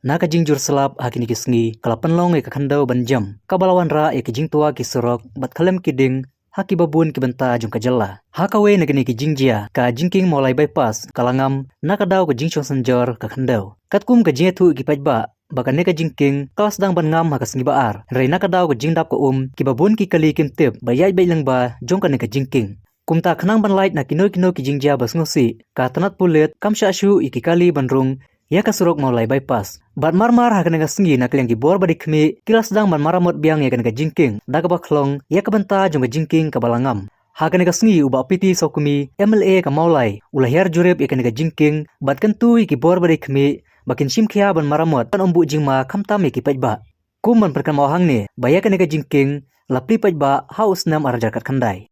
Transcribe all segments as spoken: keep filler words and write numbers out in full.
Na ka jingjur slap ha kine ki sngi ka la pynlong ïa ka khyndew ban jem, kaba la wanrah ïa ki jingtwa ki surok bad khlem ki dieng ha kiba bun ki bynta jong ka jylla. Ha kawei na kine ki jingjia, ka jingkieng Mawlai Bypass ka la ngam na ka daw ka jingshong synjor ka khyndew. Katkum ka jingïathuh ki paidbah ba kane ka jingkieng ka la sdang ban ngam ha ka sngi ba ar, hynrei na ka daw ka jingdap ka um, kiba bun ki kali kim tip ba ïaid beit lyngba jong kane ka jingkieng. Kumta khnang ban lait na kino kino ki jingjia ba sngewsih, ka tnat pulit kam shah shuh ïa ki kali ban rung ïa ka surok Mawlai Bypass. Bad marmar ha kane ka sngi na ka liang ki bor ba dei khmih ki la sdang ban maramot biang ïa kane ka jingkieng da kaba khlong ïa ka bynta jong ka jingkieng kaba la ngam. Ha kane ka sngi u Bah P T Sawkmie, M L A ka Mawlai, u la hiar jurip ïa kane ka jingkieng bad kyntu ïa ki bor ba dei khmih ba kin shim khia ban maramot ban ym buh jingma khamtam ïa ki paidbah. Kum ban pynkynmaw hangne ba ïa kane ka jingkieng la plie paidbah ha u snem ar hajar khatkhyndai.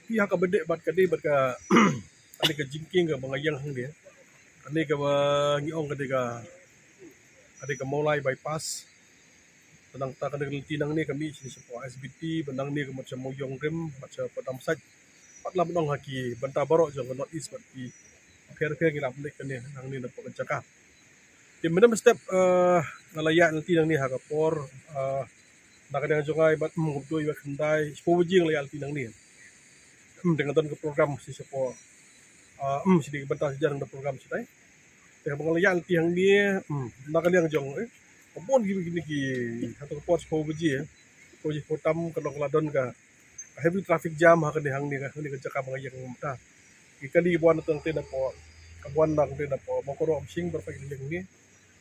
Ki ha kaba dei bad ka dei bad ka, kane ka jingkieng kaba nga ïeng hangne. Kane kaba ngi ong ka dei ka, ka dei ka Mawlai Bypass. Tang ta kane ka lynti nangne ka mih shane shapoh S B T, bad nangne ka mut sha Mawïong Rim, bad sha Padamsait. Bad la ban ong ha ki bynta baroh jong ka North East bad ki pher pher ngi la pynleit kane nangne na poh ka jaka. Te mynne mynstep, eh, nga la ïaid lynti nangne ha ka por, eh, na ka liang jong nga bad, mm, kumto ïa khyndai, shiphew baje nga la ïaid lynti nangne. Mm, te nga don ka program shi shapoh, ah, mm, shi dei ka bynta shi jar nga don program shi dei. Te haba nga la ïaid lynti hangne, mm, na ka liang jong, eh, ka bun ki, ki, ki, hato ka por shiphew baje, shiphew baje shiphew tam ka long ka la don ka heavy traffic jam ha kane hangne, hangne ka jaka ba nga ïeng mynta. Ki kali ki wan na tang te na poh, ka wan na tang te na poh Mawkyrwat Umsning, baroh ki ïeng hangne.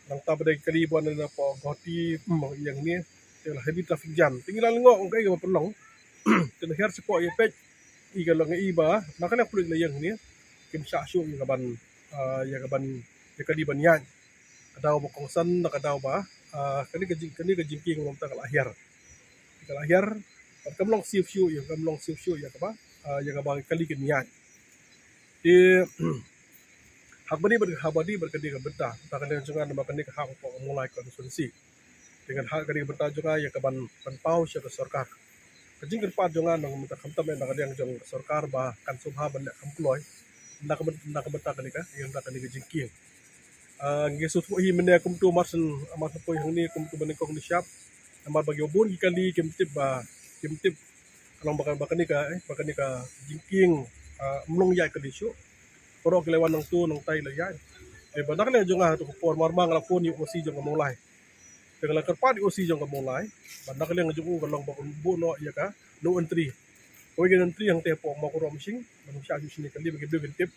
Nangta ba dei ki kali ki wan na poh Guwahati, mm, ïeng hangne. Te la heavy traffic jam. Te ngi la lyngngoh ong kaei kaba pynlong. Te na hiar shapoh ïa peit. I ka long i ba na ka liang pulit la ïeng hangne. Kim shah shuh ïa ka ban, ah, ïa ka ban, ïa ka kali ban ïaid. Ka daw ba kongsan na ka daw ba, ah, kane ka jing, kane ka jingkieng long ta ka la hiar. Ka la hiar, bad kam long safe shuh ïa, kam long safe shuh ïa kaba, ah, ïa kaba kali kan ïaid. Te, ha kaba dei bad, ha kaba dei bad ka dei ka bynta, ta ka liang jong nga namar kane ka hap hapoh ka Mawlai constituency. Te ngan ha ka dei ka bynta jong nga ïa ka ban, ban pynpaw sha ka sorkar. Ka jingkyrpad jong nga nang mynta khamtam ïa na ka liang jong ka sorkar ba kan sngewbha ban leh kham kloi. Na ka byn-, na ka bynta kane ka, ïa na kane ka jingkieng. Ah, ngi sngewthuh hi mynne kumto mar shen, mar shen poi hangne kumto ba nyngkong nyngshap. Namar ba ki bun ki kali kim tip ba, kim tip. Ka long ba ka, ba kane ka, eh, ba kane ka jingkieng, ah, ym long ïaid kali shuh. Baroh ki la wan nangto nangtai la ïaid. Te ba na ka liang jong nga hato ka por mar ma nga la phone ïa u O C jong ka Mawlai. Te nga la kyrpad ïa u O C jong ka Mawlai. Ba na ka liang jong u ka long ba un buh noh ïa ka no entry. Kawei ka no entry hangtei hapoh Mawkyrwat Umsning, ban shah shuh shane kali ba ki briew kin tip.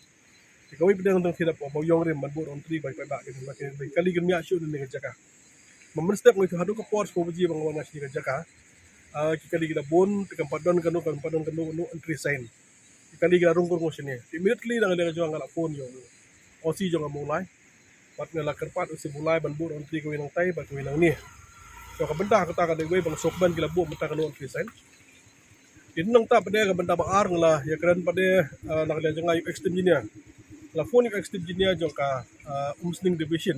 Te kawei pat dang dang tip hapoh Mawïong Rim ban buh no entry ba ki paidbah kin, ba ki, ba ki kali kin ïaid shuh na kane ka jaka. Mynstep nga ïathuh haduh ka por shiphew baje ba nga wan na shane ka jaka. Ah, ki kali ki la bun, te kam pat don kano, kam pat don kano, no entry sign. Ki kali ki la rung rung shane. Te immediately na ka liang jong nga la phone ïa u O C jong ka Mawlai. Bad nga la kyrpad u O C Mawlai ban buh no entry kawei nangtai bad kawei nangne. So ka bynta kata ka dei kawei ba nga sngewkmen ki la buh mynta kano entry sign. Te nangta pat de ka bynta ba ar nga la ïakren pat de, ah, na ka liang jong nga ïa u Ex Chief Engineer. Nga la phone ïa u Ex Chief Engineer jong ka, ah, Umsning Division.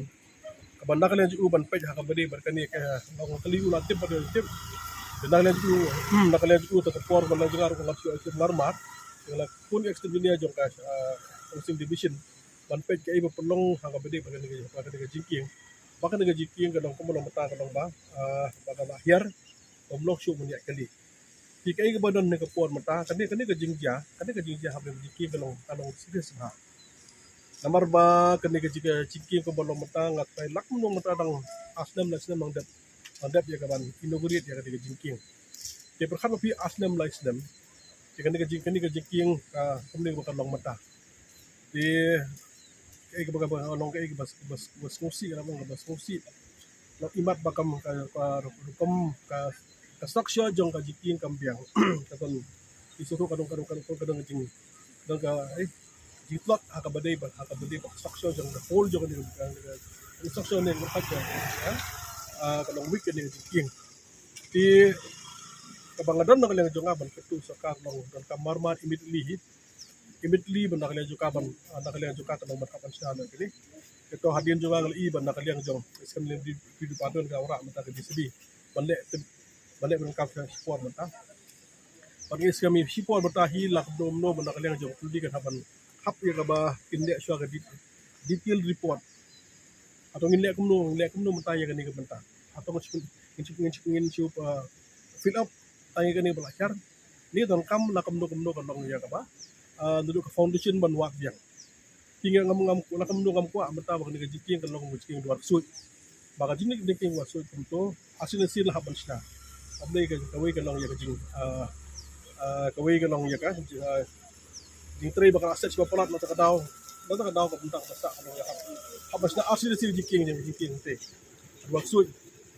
Kaba na ka liang jong u ban peit ha kaba dei bad kane ka, ah, long kali u la tip bad u la tip. Te na ka liang jong u, na ka liang jong u ta ka por ba na ka liang jong nga ruh nga la shu ïa u tip mar mar. Nga la phone ïa u Ex Chief Engineer jong ka, ah, Umsning Division. Ban peit kaei ba pynlong ha kaba dei bad kane ka, bad kane ka jingkieng. Ba kane ka jingkieng ka long kumba long mynta ka long ba, ah, ba ka la hiar. Ym long shuh ban ïaid kali. Te kaei kaba don ha ka por mynta, kane, kane ka jingjia, kane ka jingjia hapdeng ka jingkieng ka long, ka long serious bha. Namar ba kane ka jing, jingkieng kaba long mynta nga trai lak mynno mynta dang ar snem lai snem dang dep, dang dep ïa ka ban inaugurate ïa kane ka jingkieng. Te pyrkhat ba phi ar snem lai snem, te kane ka jing, kane ka jingkieng, ah, kumne kaba ka long mynta. Te kaei kaba, kaba long kaei kaba, kaba, kaba sngewsih, kaba long kaba sngewsih. Long imat ba kam ka, ka rukom ka, ka structure jong ka jingkieng kam biang. Ka don, i sngewthuh ka don, ka don, ka don, ka don ka jing, don ka, eh, jingtlot ha kaba dei ba, ha kaba dei ba structure jong ka whole jong ka, ka, ka structure ne ka, ka, eh, ah, ka long weak kane ka jingkieng. Te Kaba nga don na ka liang jong nga ban kyntu sorkar long donkam marmar immediately hi. Immediately ban na ka liang jong ka ban, ah, na ka liang jong ka kan long ban hap ban shna na kine. Kato hadien jong nga nga la i ban na ka liang jong, ïa ka liang di, di department ka wanrah mynta ka G C B. Ban leh tip, ban leh ban kam shipor mynta. Ban ïa ka shipor mynta hi la kumno kumno ban na ka liang jong pynlong kan hap ban hap ïa kaba kin leh shuwa ka di-, detail report. Hato ngin leh kumno, ngin leh kumno mynta ïa kane ka bynta. Hato ngin shu, ngin shu, ngin shu, ngin shu, uh, fill up tang ïa kane ba la hiar. Ni donkam la kumno kumno kan long ïa kaba, uh, naduh ka foundation ban wad biang. Te nga ngam, ngam, la kumno ngam kwah mynta ba kane ka jingkieng kan long ka jingkieng dwar ksuid. Ba ka jingkieng dwar ksuid kumto, asien asien la hap ban shna. Hap dei ka, kawei ka long ïa ka jing, uh, uh, kawei ka long ïa ka, uh, jingtrei ba ka la set sha ba palat na kata ka daw. Na kata ka daw ka bynta ka ba sah ka long ïa hap. Hap ban shna asien asien jingkieng, jingkieng te. Dwar ksuid.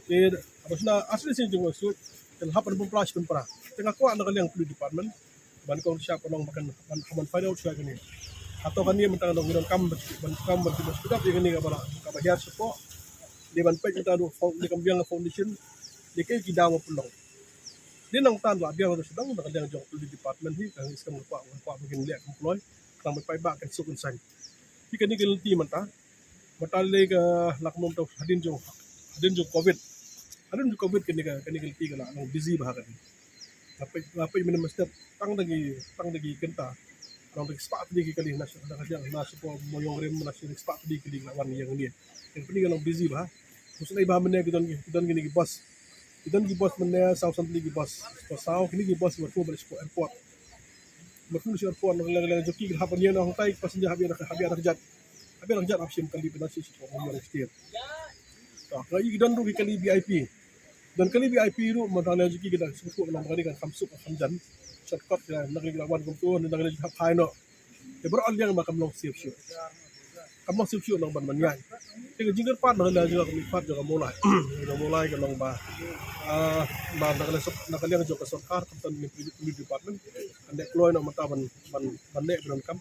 Te hap ban shna asien asien jingkieng dwar ksuid. Te hap ban pynpra shi pynpra. Te nga kwah na ka liang police department ban kong shap ka long ba kan ban, ban find out shuwa kane. Hato kane mynta ka long ngi donkam ban, ban kam ban, ban speed up ïa kane kaba la, kaba hiar shapoh. Dei ban peit mynta ruh found-, dei kam biang foundation. Dei kaei ki daw ba pynlong. Dei nangta la biang ruh sdang na ka liang jong police department hi, ka ngi skhem kwah, kwah ba kin leh kam kloi. Tang ba paidbah kan suk kan saiñ. Hi kane ka lynti mynta. Mynta lei ka la kumno mynta hadien jong, hadien jong covid. Hadien jong covid kane ka, kane ka lynti ka la long busy bha kane. Nga peit, nga peit mynne mynstep tang da ki, tang da ki kynta. Tang da ki spah tylli ki kali na sha, na sha, na sha Mawïong Rim, na sha spah tylli ki kali la wan ïa ngi. Kane ka long busy bha. Mynstep ba mynne ki don ki, ki don kine ki bus. Ki don ki bus mynne saw san tylli ki bus. Saw kine ki bus ba tu ba sha airport. Ba tu sha airport na ka liang jong ki hap ban ïa na hangtai passenger hap ïa, hap ïa na kjat. Hap ïa na kjat hap shim kali pynah shi shi ko mo ïa na kjat. To ka i don ruh ki kali V I P. Don kali V I P ruh mynta na jong ki ki da suk suk na ka ri kan kham suk kham jan. Shortcut na ka ri la wan kumto na ka ri hap hai noh. Te baroh liang ba kam long safe shuh. Kam long safe shuh nang ban ban ïaid. Te ka jingkyrpad na ka liang jong ka mihpat jong ka Mawlai. Jong ka Mawlai ka long ba, ah, ba na ka liang sor-, na ka liang jong ka sorkar khamtam ni police department. Kan dei kloi na mynta ban, ban, ban leh ban kam.